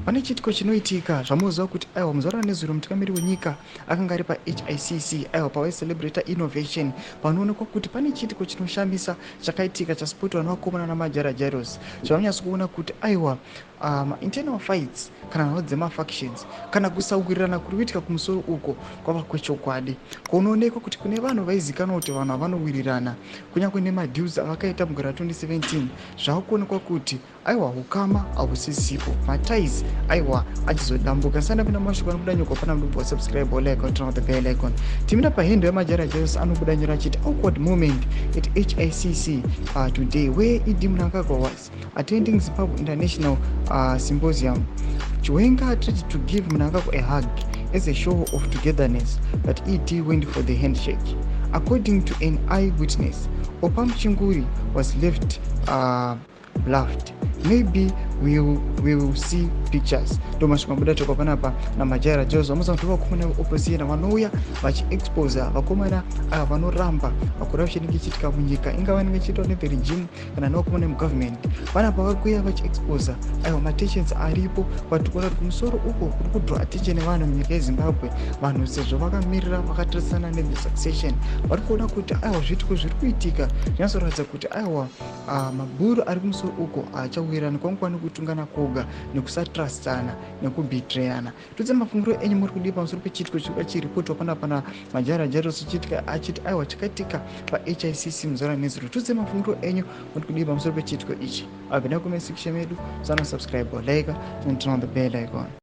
Pane chiitiko chinoitika zvamunoziva kuti aiwa, muzuva ranezuro mutungamiri wenyika akanga ari paHICC, aiwa, pavaicelebrata innovation. Panoonekwa kuti pane chiitiko chinoshamisa chakaitika chasipotwa nevakomana naMajaira Jairos, chavanonyatso kuona kuti aiwa, internal fights kana nhau dzemafactions kana kusawirirana kuri kuitika kumusoro uko kwava kwechokwadi. Kunoonekwa kuti kune vanhu vaizikanwa kuti vanhu havanowirirana, kunyange nemadeals avakaita mugore ra2017, zvava kuonekwa kuti aiwa, ukama hausisipo, maties aiwa achizodambuka. Sandapinda mashoko anobuda nyoko pana mudobva subscribe, like, turn on the bell icon. Timira pahandle yaMajaira Jairos, anobuda nyora achiti, "Awkward moment at HICC today where ED Mnangagwa was attending Zimbabwe International Symposium. Chiwenga tried to give Mnangagwa a hug as a show of togetherness, but ED went for the handshake. According to an eyewitness, Oppah Muchinguri was left bluffed. Maybe we will see pictures." Ndo mashoko abuda toka panapa naMajaira Jairos. Vamuza kuti vakomana veopposition vanouya vachiexposa vakomana ava vanoramba macorruption inenge ichiitika munyika, ingava inenge ichiitwa nethe regime kana nevakomana vemugovernment. Panapa vari kuuya vachiexposa aiwa matensions aripo kwatikuona kuti kumusoro uko kuri kudraw attention yevanhu munyika yeZimbabwe. Vanhu sezvo vakamirira vakatarisana nethe succession, vari kuona kuti aiwa, zviitiko zviri kuitika zvinyatsoratidza kuti aiwa, mabhuru ari kumusoro uko haachawirirani, kwangova nekutungana kwoga, nekusatrustana, nekubetrayana. Tudze mafungiro enyu, muri kudii pamusoro pechiitiko chikuda chiripotwa panapa naMajaira Jairos chiitika achiti aiwa, chakaitika paHICC muzuva ranezuro? Tudze mafungiro enyu, muri kudii pamusoro pechiitiko ichi? Abvina comment section medu, sana subscribe, like and turn on the bell icon.